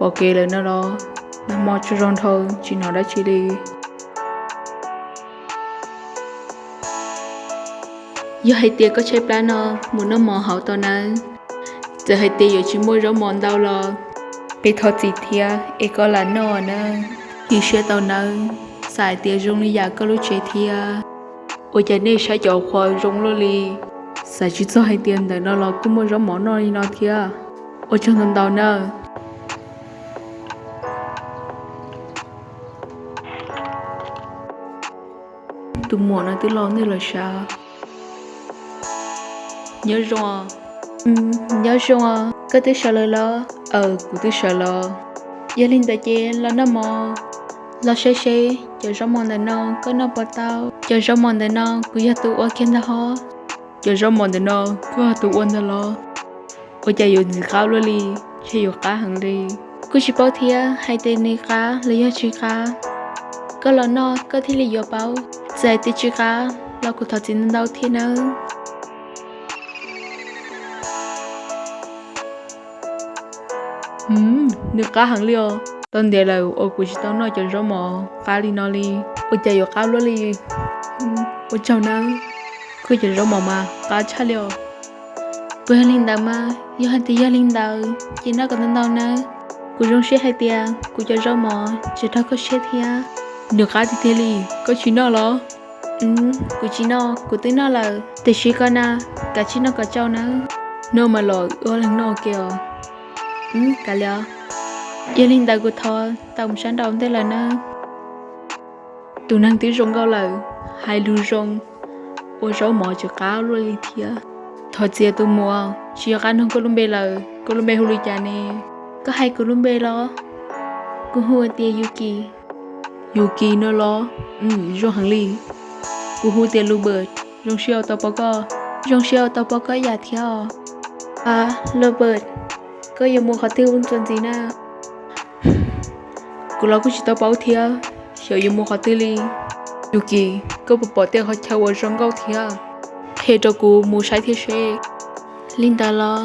Pom kev lawm no los? Nag hmo tsaug zog dhau tsis hnov dab tsi li. Yog hais tias koj tshaib plab no mus noj mov hauv tau nawb. Txawm hais tias yuav tsis muaj zaub mov ntau los, es thov txim thiab es koj lam noj nawb. Cia siab tau nawb, xav hais tias zoo li yam koj lub tsev thiab. Ua cas nej saib cov qhua zoo luaj li? Xav tsis txog hais tias ntawm no los kuj muaj zaub mov noj li no thiab. Ua tsaug ntau ntau nawb. Tus muam no twb los ntej lawm sav. Nyob zoo. Nyob zoo, koj twb sawv lawm los? Aws, kuv twb sawv los. Yog li ntawd ces los noj mov. Los saib seb cov zaub mov ntawm no koj noj puas tau? Cov zaub mov ntawm no kuv yog tus ua kiag ntag hos. Cov zaub mov ntawm no koj yog tus ua ntag los? Ua cas yuav ntxim qab luaj li, ntshe yuav qab heev li. Kuj tsis paub thiab hais tias nws qab los yog tsis qab. Koj los noj koj thiaj li yuav paub. Txawm hais tias tsis qab los kuv thov txim ntau ntau thiab nawb. Nws qab heev li os. Tau ntev lawm uas kuv tsis tau noj cov zaub mov qab li no li. Ua cas yuav qab luaj li. Ua tsaug nawb. Koj cov zaub mov mas qab tshaj li os. Puas yog li ntawd mas? Yog hais tias yog li ntawd ces noj kom ntau ntau nawb. Kuv zoo siab hais tias kuv cov zaub mov tsis raug koj siab thiab. Nws qab tiag tiag li, koj tsis noj los? Kuv tsis noj, kuv twb noj lawm. Tiam sis koj na, kav tsij noj kom tsau nawb. Noj mas los wb ob leeg noj ua ke os. Kav liam. Yog li ntawd kuv thov tau mus sab nraud ntej lawm nawb. Tus neeg twb zoo nkauj lawm, hais lus zoo, ua zaub mov tseem qab luaj li thiab. Thov txim tus muam, tsis nco qab nug koj lub npe lawm, koj lub npe hu li cas ne? Koj hais kuv lub npe los? Kuv hu tias Yuki. Yuki no los? Zoo heev li. Kuv hu tias Lubert, zoo siab uas tau pom koj. Zoo siab uas tau pom koj ib yam thiab os. A, Lubert, koj yuav mus qhov twg txuas ntxiv na? Kuv los kuj tsis tau paub thiab, xyov yuav mus qhov twg li. Yuki, koj puas pom tej qhov chaw uas zoo nkauj thiab? Qhia rau kuv mus saib thiab seb. Li ntawd los?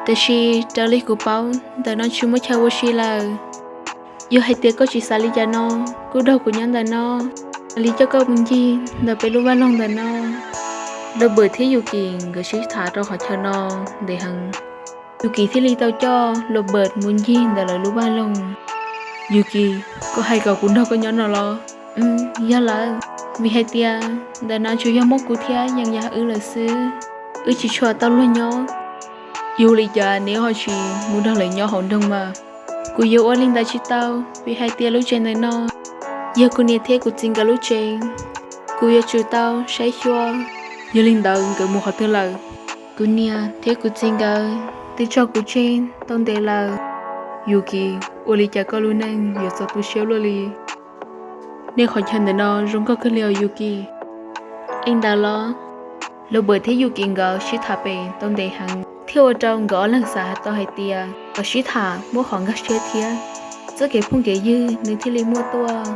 Tiam sis raws li kuv paub ntawm no tsis muaj chaw ua si lawm. Yog hais tias koj tsis xav li cas no, kuj nrog kuv nyob ntawm no, kuv mam li coj koj mus ncig ntawm peb lub vaj loog ntawm no. Lubert thiab Yuki nkawd sib tham rau qhov chaw no ntev heev. Yuki thiaj li tau coj Lubert mus ncig ntawm lawv lub vaj loog. Yuki, koj hais kom kuv nrog koj nyob no los? Yog lawm, vim hais tias ntawm no tsuas yog muaj kuv thiab Yees Yaj wb lawm xwb, wb tsis tshua tau luag nyob. Yog li cas neb ho tsis mus nrog lawv nyob hauv nroog mas? Kuv yuav ua li ntawd tsis tau, vim hais tias lub tsev ntawm no yog kuv niam thiab kuv txiv nkawd lub tsev, kuv yuav tsum tau saib xyuas. Yog li ntawd nkawd mus qhov twg lawm? Kuv niam thiab kuv txiv nkawd twb tso kuv tseg tau ntev lawm. Yuki, ua li cas koj lub neej yuav txaus tu siab luaj li? Nej qhov chaw ntawm no zoo nkauj kawg li os Yuki. Li ntawd los? Lubert thiab Yuki nkawd sib tham pem tau ntev heev thiaj ua rau nkawd ob leeg xav tau hais tias nkawd sib tham muaj qhov nkag siab thiab txoj kev phooj kev ywg nws thiaj li muaj tuaj.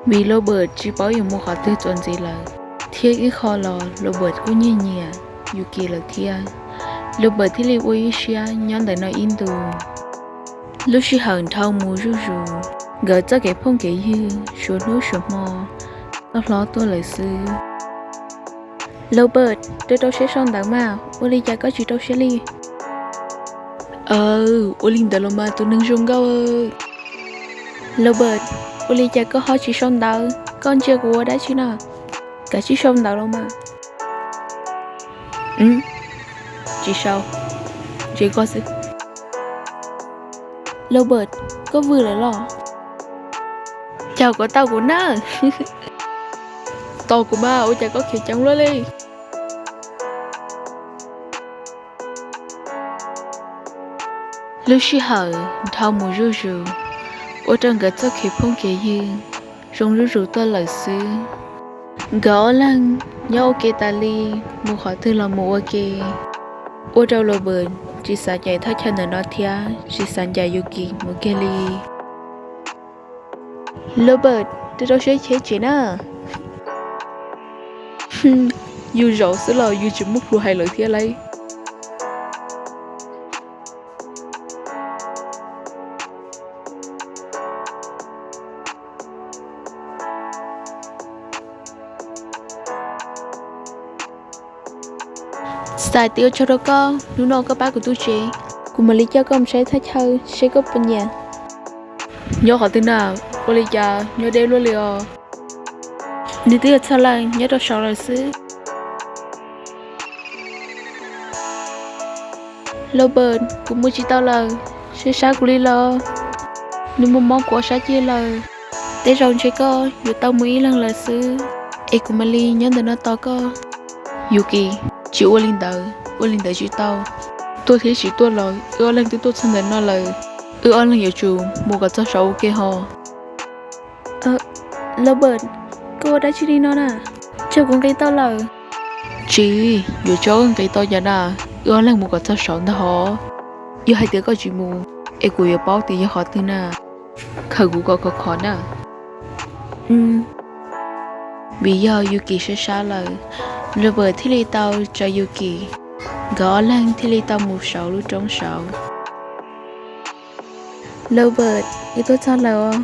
Vim Lubert tsis paub yuav mus qhov twg txuas ntxiv lawm, thiab ib qho los Lubert kuj nyiag nyiam Yuki lawm thiab. Lubert thiaj li ua ib siab nyob ntawm no ib ntus. Lub sij hawm dhau mus zuj zus, nkawd txoj kev phooj kev ywg suav hnub suav hmo tau hlob tuaj lawm xwb. Lubert, rau rau siab sau ntawv mas, ua li cas koj tsis rau siab li? Aw, ua li ntawd los mas tus neeg zoo nkauj. Lubert, ua li cas koj ho tsis sau ntawv, koj ntsia kuv ua dab tsi na? Kav tsij sau ntawv los mas. Tsis sau, ntsia koj xwb. Lubert, koj vwm lawm los? Caum kom tau kuv na. Tos kuv mas, ua cas koj khiav ceev luaj li. Lub sij hawm dhau mus zuj zus, ua rau nkawd txoj kev phooj kev ywg zoo zuj zus tuaj lawm xwb. Nkawd ob leeg nyob ua ke tas li, mus qhov twg los mus ua ke, ua rau Lubert tsis xav ncaim thaj chaw ntawm no thiab tsis xav ncaim Yuki mus kiag li. Lubert, rau rau siab cheb tsev na. Yus zaum xwb los yus tsis muaj plhus hais lawv thiab lauj. Tag tias ua tsaug rau koj, hnub no koj pab kuv tu tsev, kuv mam li coj koj mus saib thaj chaw seb koj puas nyiam. Nyob qhov twg na? Ua li cas nyob deb luaj li os? Nws twb yog txog lawm, nyob rau saud lawm xwb. Lobert, kuv mus tsis tau lawm, sab sab kuv li los. Nws muaj mob kuv ob sab ceg lawm. Tej zaum ntshe koj yuav tau mus ib leeg lawm xwb, es kuv mam li nyob ntawm no tos koj. Yuki, tsis ua li ntawd, ua li ntawd tsis tau. Tuaj thiab tsis tuaj los wb ob leeg twb tuaj txog ntawm no lawm, wb ob leeg yuav tsum mus kom txog saud ua ke ho. Lobert, koj ua dab tsi li no na? Tsaug kuv nqis tau lawm. Tsis, yuav tsaug nqis tau cas na, wb ob leeg mus kom txog saud ntag hov. Yog hais tias koj tsis mus, es kuv yuav paub tias yog qhov twg na. Khaws kuv kom khov khov na. Vim yog Yuki sab sab lawm, Lobert thiaj li tau tsa Yuki, nkawd ob leeg thiaj li tau mus saud lub roob saud. Lobert, wb tuaj txog lawm os.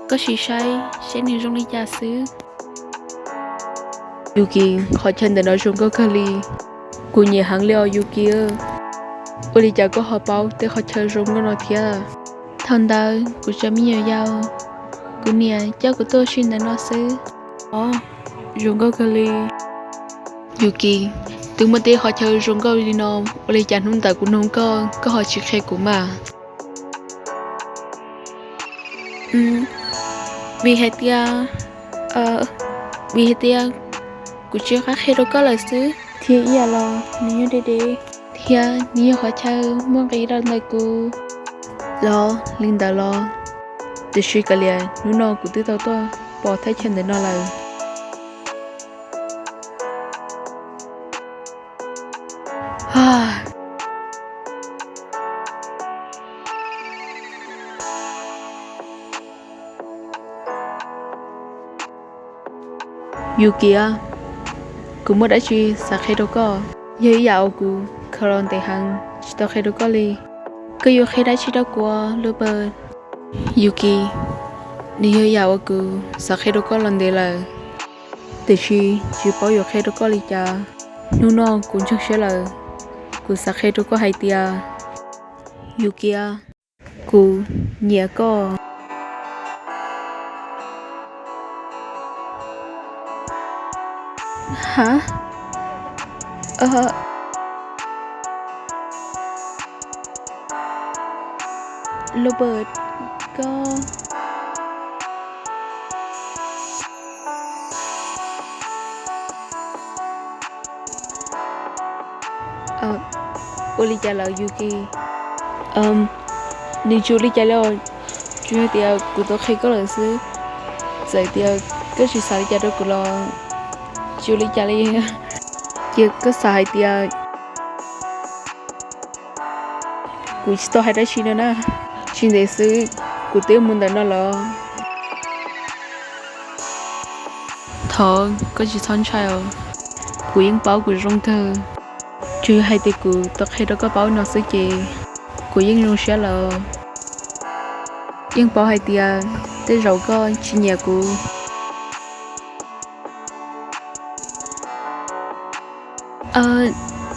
Koj sim saib seb nws zoo li cas xwb. Yuki, qhov chaw ntawm no zoo nkauj kawg li. Kuv nyiam heev li os Yuki. Ua li cas koj ho paub tej qhov chaw zoo nkauj no thiab? Thaum ntawd kuv tseem me nyuam yaus, kuv niam coj kuv tuaj ua si ntawm no xwb. Os, zoo nkauj kawg li. Yuki, twb muaj tej qhov chaw zoo nkauj li no, ua li cas hnub ntawd kuv nug koj, koj ho tsis qhia kuv mas? Vim hais tias, vim hais tias kuv tsis nco qab qhia rau koj lawm xwb. Thiab ib yam los nws nyob deb deb, thiab nws yog qhov chaw muaj nqis rau ntawm kuv los li ntawd los. Tiam sis kav liam, hnub no kuv twb tau tuaj pom thaj chaw ntawm no lawm. Yuki, kuv muaj dab tsi xav qhia rau koj. Yog ib yam uas kuv khaws los ntev heev tsis tau qhia rau koj li. Koj yuav qhia dab tsi rau kuv, Lobert? Yuki, nws yog yam uas kuv xav qhia rau koj los ntev lawm, tiam sis tsis paub yuav qhia rau koj li cas. Hnub no kuv ntseeg siab lawm, kuv xav qhia rau koj hais tias, Yuki, kuv nyiam koj. Ha? Lobert, koj... Ua li cas lawm Yuki? Nws tsis ua li cas li os, tsuas yog tias kuv tau qhia koj lawm xwb. Txawm tias koj tsis xav li cas rau kuv los tsis ua li cas li. Cia koj xav hais tias kuv tsis tau hais dab tsi no na. Tsis ntev xwb kuv twb mus ntawm no los. Thov koj tsis txhob ntshai os, kuv yeej paub kuv zoo kawg. Tsuas yog hais tias kuv tau qhia rau koj paub no xwb ces kuv yeej zoo siab lawm. Yeej paub hais tias tej zaum koj tsis nyiam kuv.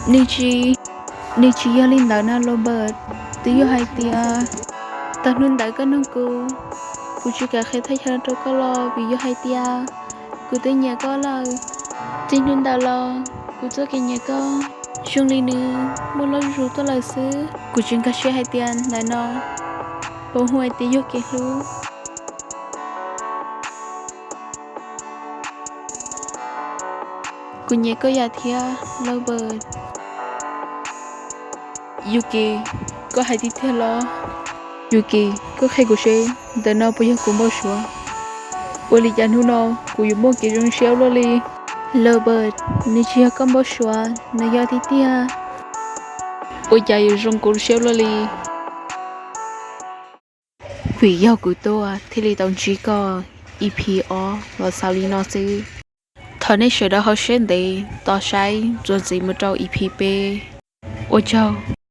Nws tsis, nws tsis yog li ntawd na Lobert. Twb yog hais tias tau hnub ntawd koj nug kuv, kuv tsis kam qhia thaj chaw rau koj los vim yog hais tias kuv twb nyiam koj lawm. Txij hnub ntawd los kuv txoj kev nyiam koj zoo li nws muaj loj zuj zus tuaj lawm xwb. Kuv tsis nkag siab hais tias ntawm no puas hu hais tias yog kev hlub. Kuv nyiam koj yam thiab Lobert. Yuki, koj hais tiag tiag los? Yuki, koj qhia kuv seb ntawm no puas yog kuv npau suav? Ua li cas hnub no kuv yuav muaj kev zoo siab luaj li? Lobert, nws tsis yog koj npau suav, nws yog tiag tiag. Ua cas yuav zoo kuv siab luaj li? Vim yog kuv tuaj thiaj li tau ntsib koj. E P ob los xaus li no xwb. Thov nej sawv daws ho siab ntev tos saib txuas ntxiv mus rau E P peb. Ua tsaug.